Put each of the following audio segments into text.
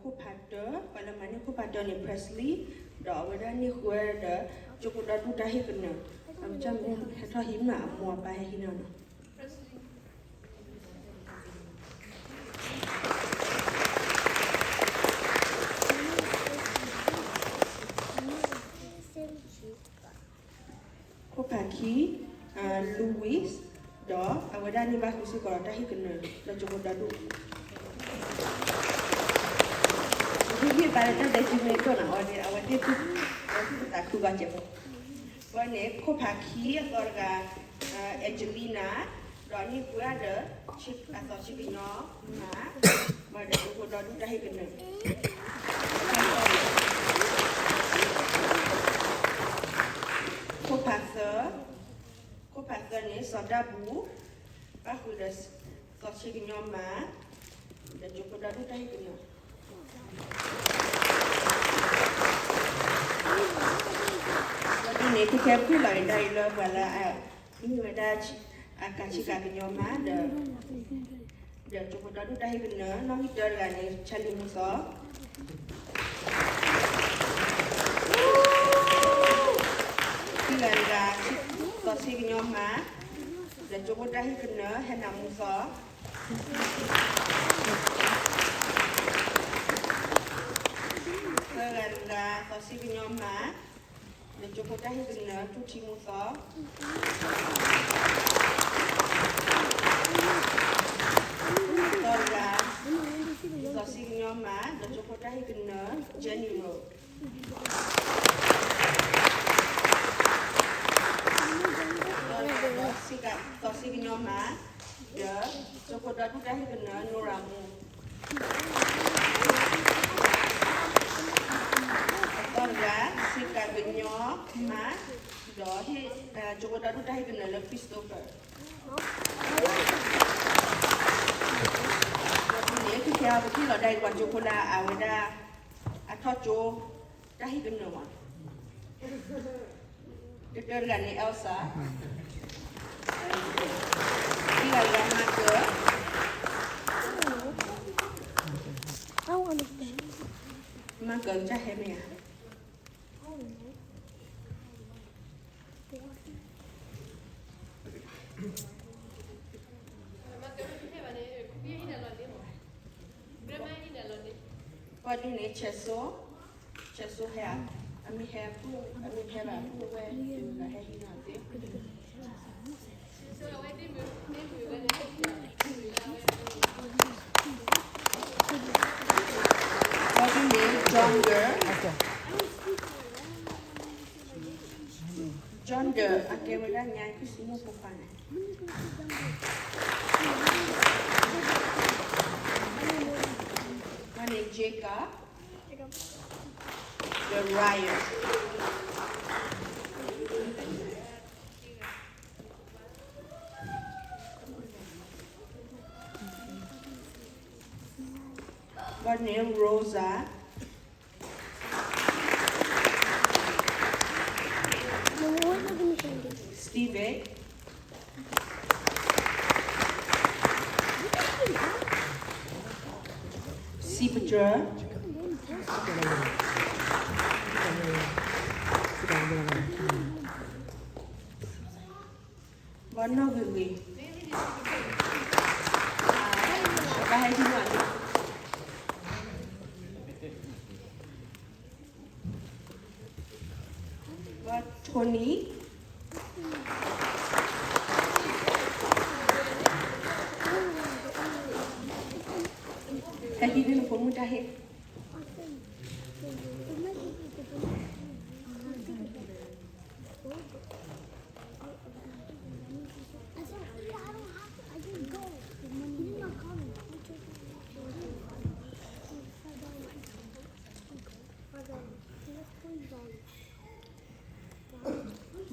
ခိၣ်ဖးတၢ, ပှၤလၢမၤန့ၢ်ခိၣ်ဖးတၢန့ၣ် Presley, ဒီးအဝဲဒၣ်န့ၢ်ဃုာ်ဒီး ကၠိဖိဒီဒူၣ်တၢ်ဟ့ၣ်ကနၢၤ, အကစၢ်မုၢ်ဟဲထီၣ်ဟံးမး အမိၢ်အပၢ်ဟဲဟံးနီၤနီၤ. ခိၣ်ဖးခံ, Louis, ဒီးအဝဲဒၣ်န့ၢ်ဘၣ်ဃုာ်စ့ၢ်ကီးတၢ်ဟ့ၣ်ကနၢၤလၢကၠိဖိဒီဒူၣ်. ဟ့ၣ်ဘၣ်လၢတၢ်ဒဲးကမ့ၢ်တအိၣ်နီၤ အဝဲသ့ၣ်သူၣ်, အဝဲသ့ၣ်တသးခုဘၣ်ကဲးဖိ. အဃိန့ၣ် ခိၣ်ဖးခံအသီတဂၤ, Angelina, ဒီးန့ၢ်ဃုာ်ဒီး အသီဆံးကညီမး, ဘၣ်ဒီးကၠိဖိဒီဒူၣ်တၢ်ဟ့ၣ်ကနၢၤ. ခိၣ်ဖးသၢ, ခိၣ်ဖးသၢန့ၣ် စီၤဒၣ်ဘူ, ဘၣ်ဃုာ်ဒီး သီဆံးကညီမး, ဒီးကၠိဖိဒီဒူၣ်တၢ်ဟ့ၣ်ကနၢၤ. ဒီးဒ်န့ၣ် ကခဲပှဲၤလီၤအံၤဒၣ်အံၤလၢပှၤလၢအမ့ၢ်ဝဲဒၣ် အကၤဆံးကၤကညီမး, ဒီးကၠိဖိဒီဒူၣ်တၢ်ဟ့ၣ်ကနၢၤ, နီၣ်ဂံၢ်တၢတဂၤန့ၣ် Charlie မူစီ, ခံဂၤတဂၤ, သီဆံးကညီမး, ဒီးကၠိဖိတၢ်ဟ့ၣ်ကနၢၤ Hannah မူစီ, သၢဂၤတဂၤ, သီဆံးကညီမး, ဒီးကၠိဖိတၢ်ဟ့ၣ်ကနၢၤ ထူၣ်ထံမူစီ, သီတဂၤ, သီဆံးကညီမး, ဒီးကၠိဖိတၢ်ဟ့ၣ်ကနၢၤ Jenny ရိး သီတဂၤ, သီဆံးကညီမး, ဒီးကၠိဖိဒီဒူၣ်တၢ်ဟ့ၣ်ကနၢၤ နိရၤမူ, သီတဂၤ, ဆံးကၤကညီမး, ဒီးဟ့ၣ်, ကၠိဖိဒီဒူၣ်တၢ်ဟ့ၣ်ကနၢၤလၢ Christopher. ဒီးဒ်န့ၣ် ခဲအံၤပထံၣ်လီၤဒၣ်အံၤ ပှၤကၠိဖိလၢအဝဲဒၣ် အထီၣ်ကၠိ တၢ်ဟ့ၣ်ကနၢၤမး, တတၢတဂၤန့ၣ် Elsa, ခံဂၤတဂၤ Michael, Michael ကစၢ်ဟဲမ့ၢ်ဧါ. ဘၣ်ဒ်န့ၣ် ဆဲးစိ, ဆဲးစိဟဲ, အမ့ၢ်ဟဲ, အမ့ၢ်ဟဲဘၣ်ဖုၣ်ဝဲ, ဟဲဟံးနီၤသ့, ဘၣ်ဒ်န့ၣ် John ဒီး John ဒီး အကဲဝဲဒၣ်ညါ ခရံာ်စမူဖိခွါန့ၣ်, ဘၣ်န့ၣ် Jacob ဒီး Ryan, ဘၣ်န့ၣ် Rosa, Steven, Sipatra, ဘၣ်နီၢ်ဂ့ၤဂ့ၤ, ဘၣ်ဟဲဟံးနီၤ, ဘၣ် Tony, ဟဲဟံးန့ၢ်နဖိမုၣ်တၢ်ဟ့ၣ်.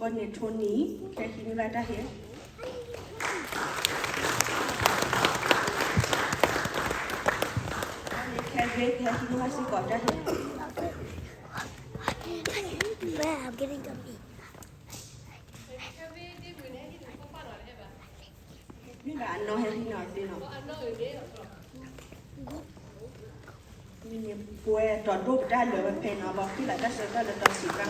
Bonnie Tony, ခဲဟံးန့ၢ်ဘၣ်တၢ်ဟ့ၣ်, ခဲဂ့ၤ ခဲဟံးန့ၢ်ဘၣ်စ့ၢ်ကီးတၢ်ဟ့ၣ်. မ့ၢ်ဘၣ်အနီၢ်ဟဲဟံးနီၤသ့နီၤ. မ့ၢ်ပှဲၤတီၤဒိၣ်ပတၢ်လၢာ်ဝဲဖဲနီၤ ဘီဃံလၤတၢ်ဆၢကတီၢ်လၢတီၤဆံးကါ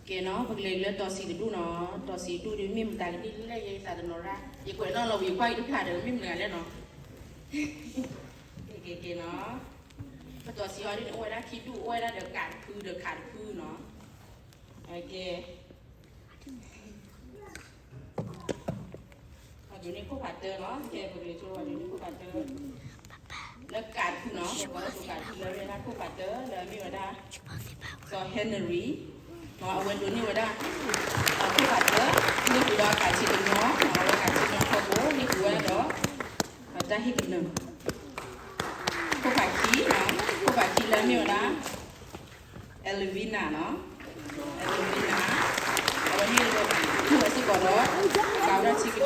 ကဲနီၤ ပကလဲၤလၢတီၤဆံးတဒူၣ်နီၤ, တီၤဆံးတဒူၣ်ဒ်မ့ၢ်မတၤကဒ်လဲၣ် ယသးတနီၤရၣ် ယကွဲးနီၣ်လီၤဝံၤကွၢ်အံၤတဖျၣ်ဒီး မ့ၢ်မတၤလဲၣ်နီၤ. ကဲကဲနီၤ, ပတီၤဆံးအီၤဒ်န့ၣ် အိၣ်ဝဲဒၣ်ခံဒူၣ် အိၣ်ဝဲဒၣ်ဒီးကးတဖုဒီးခးတဖုနီၤ. ကဲ ပှၤဒိးန့ၢ်ခိၣ်ဖးတၢနီၤ, ကဲပကလဲၤဆိပှၤဒိးန့ၢ်ခိၣ်ဖးတၢ လၢကးတဖုနီၤ, ပကလဲၤဆိကးတဖုလၢမ့ၢ်ဝဲဒၣ်ခိၣ်ဖးတၢလၢအမ့ၢ်ဝဲဒၣ် စီၤ Henry နီၤ, အဝဲဒိးန့ၢ်ဝဲဒၣ် ခိၣ်ဖးတၢ န့ၢ်ဃုာ်ဒီးကးဆံကညီ, အဝဲကးဆံကညီထီဘိ န့ၢ်ဃုာ်ဝဲဒၣ်ဒီး တၢ်ဟ့ၣ်ကနၢၤ ခိၣ်ဖးခံ, ခိၣ်ဖးခံလၢအမ့ၢ်ဝဲဒၣ် Elvina နီၤ, Elvina အဝဲန့ၣ် န့ၢ်ဝဲစ့ၢ်ကီးဒီး ကးဝဲဒၣ်ဆံကညီထီဘိ ဒီး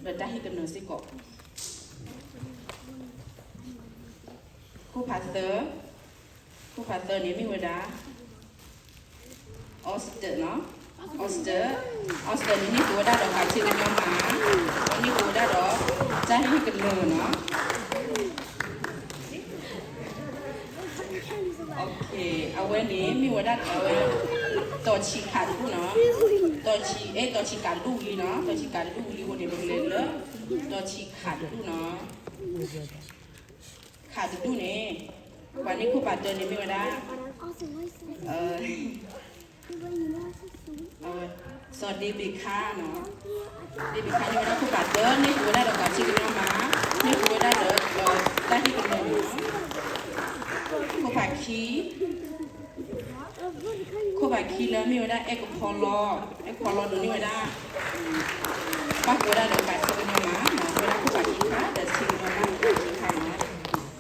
တၢ်ဟ့ၣ်ကနၢၤစ့ၢ်ကီး. ခိၣ်ဖးသၢ, ခိၣ်ဖးသၢန့ၣ်မ့ၢ်ဝဲဒၣ် Austin နီၤ, Austin, Austin န့ၣ် န့ၢ်ဃုာ်ဝဲဒၣ်ဒီးကးဆံကညီမး, ဒီးန့ၢ်ဃုာ်ဝဲဒၣ်ဒီး တၢ်ဟ့ၣ်ကနၢၤနီၤ. အဝဲန့ၣ်မ့ၢ်ဝဲဒၣ်အဝဲ တီၤဆံးခးတဒူၣ်နီၤ, တီၤဆံး အဲ တီၤဆံးကးတဒူၣ်ဝံၤလံနီၤ, တီၤဆံးကးတဒူၣ်ဝံၤလံအဃိန့ၣ် ပကလဲၤလၢ တီၤဆံးခးတဒူၣ်နီၤ. ခးတဒူၣ်န့ၣ် ပှၤန့ၢ်ခိၣ်ဖးတၢန့ၣ်မ့ၢ်ဝဲဒၣ် စီၤ David ခါနီၤ, David ခါန့ၢ်ဝဲဒၣ်ခိၣ်ဖးတၢ န့ၢ်ဃုာ်ဝဲဒၣ်ဒီးကးဆံကညီမး, န့ၢ်ဃုာ်ဝဲဒၣ်ဒီး တၢ်ဟ့ၣ်ကနၢၤနီၤ. ခိၣ်ဖးခံ, ခိၣ်ဖးခံလၢမ့ၢ်ဝဲဒၣ် အဲၣ်ကဖီလီ, အဲၣ်ကဖီလီဒိးန့ၢ်ဝဲဒၣ် ပၣ်ဃုာ်ဝဲဒၣ်ဒီးကးဆံကညီမးနီၤ, ဝဲဒၣ်ခိၣ်ဖးခံခါဒီးဆံကညီမး တၢ်ခံခါနီၤ.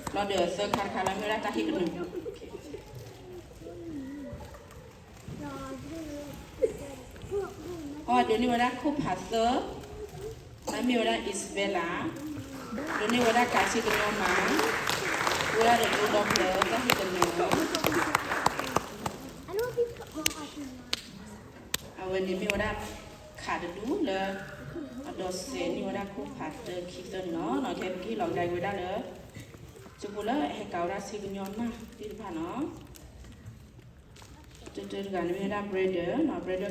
လီၤဒီးသၢခါတခါလၢမ့ၢ်ဝဲဒၣ်တၢ်ဟ့ၣ်ကနၢၤ အဝဲဒိးန့ၢ်ဝဲဒၣ်ခိၣ်ဖးသၢ, လၢမ့ၢ်ဝဲဒၣ် Isabella, ဒိးန့ၢ်ဝဲဒၣ်ကးဆံကညီမး, ဝဲဒၣ်ဒီးဒိဒီဖျၢၣ် တၢ်ဟ့ၣ်ကနၢၤ, အဝဲန့ၣ်မ့ၢ်ဝဲဒၣ် ခးတဒူၣ်လၢ အဒိးစဲးန့ၢ်ဝဲဒၣ်ခိၣ်ဖးတၢခံသၢန့ၣ်လီၤ. ခဲပကဟ့ၣ်လီၤကဒါက့ၤဝဲဒၣ်လၢ ကၠိဖိလၢအဟဲကးဝဲဒၣ်ဆ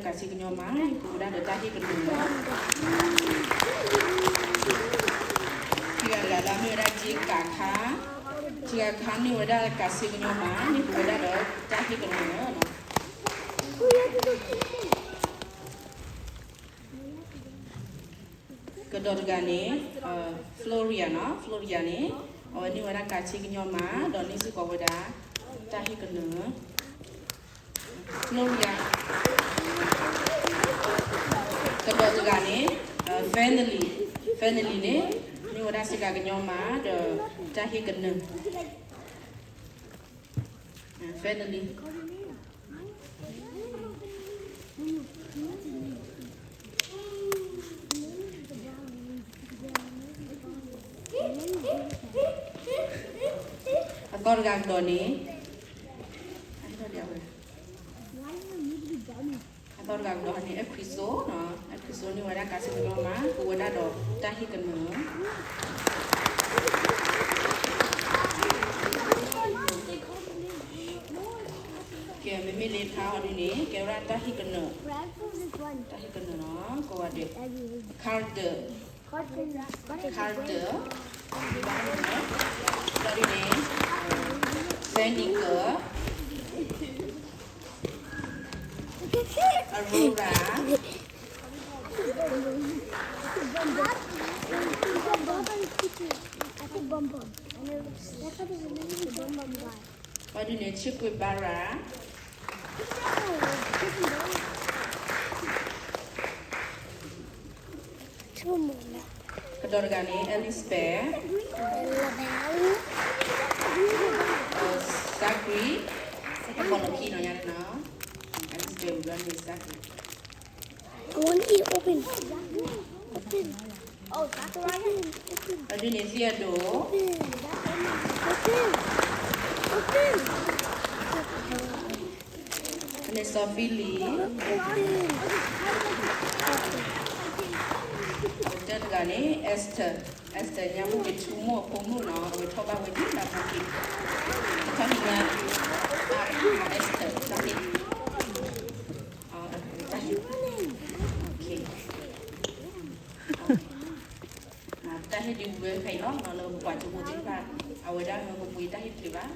ံကညီမးသ့ၣ်တဖၣ်နီၤ. တၢတၢတဂၤန့ၣ်မ့ၢ်ဝဲဒၣ် Brother နီၤ, Brother ကးဆံကညီမး ဟ့ၣ်ကူဝဲဒၣ်ဒီးတၢ်ဟ့ၣ်ကနၢၤလီၤ. ခံဂၤတဂၤလၢမ့ၢ်ဝဲဒၣ် Jessica ခါ, Jessica ခါန့ၢ်ဝဲဒၣ်ကးဆံကညီမး ဟ့ၣ်ကူဝဲဒၣ်ဒီးတၢ်ဟ့ၣ်ကနၢၤလီၤ. ကဒီးတဂၤန့ၣ် Floria နီၤ, Floria န့ၣ် အဝဲန့ၢ်ဝဲဒၣ်ကးဆံကညီမး ဒီးန့ၢ်စ့ၢ်ကီးဝဲဒၣ် တၢ်ဟ့ၣ်ကနၢၤ Floria. ကဒီးတဂၤန့ၣ် Finally, Finally န့ၣ် န့ၢ်ဝဲဒၣ်ဆံကညီမး ဒီးတၢ်ဟ့ၣ်ကနၢၤ Finally. အသီတဂၤကဒီးန့ၣ် အသီတဂၤကဒီးန့ၣ် အဲ Chris နီၤ, အဲ Chris န့ၢ်ဝဲဒၣ်ကးဆံကညီမး ကူဝဲဒၣ်ဒီးတၢ်ဟ့ၣ်ကနၢၤ ကဲ မ့မ့ၢ်လၢခါအီၤဒ်န့ၣ် ကဲဝဲဒၣ်တၢ်ဟ့ၣ်ကနၢၤ, တၢ်ဟ့ၣ်ကနၢၤနီၤ ကိးဂၤဒဲး Carter, Carter, ဘၣ်ဒ်န့ၣ် Seneca, Aurora, I think Bum Bum. I never, that's how they remember the Bum Bum guy. ဘၣ်ဒ်န့ၣ် Che Guevara, ကဒီးတဂၤန့ၣ် Elizabeth, Zachary, အမီၢ်လီၢ်ခံနီၤညါန့ၣ်နီၤ Elizabeth ဝံၤဘျီန့ၣ် Zachary. I want it open. Open. Oh, Zachariah? Open, open. ဘၣ်ဒ်န့ၣ် Theodore. Open. Open. Open. စီၤဖံလံး, တၢတဂၤန့ၣ် Esther, Esther ညါမ့ၢ်ဝဲထူမိၢ်အဖိမုၣ်နီၤ, အဝဲထီၣ်ဘၣ်ဝဲဒ်လၢဖိက့ၤ, ထီၣ်ဟံးညါ, Esther တၢ်ဟ့ၣ်, တၢ်ဟ့ၣ်, တၢ်ဟ့ၣ်ဒ်ဝဲဖဲအံၤလီၤ, လၢပပှၤကၠိဖိသ့ၣ်တဖၣ်, အဝဲဒၣ်မ့ၢ်ပပှ့ၤတၢ်ဟ့ၣ်တချုးဘၣ်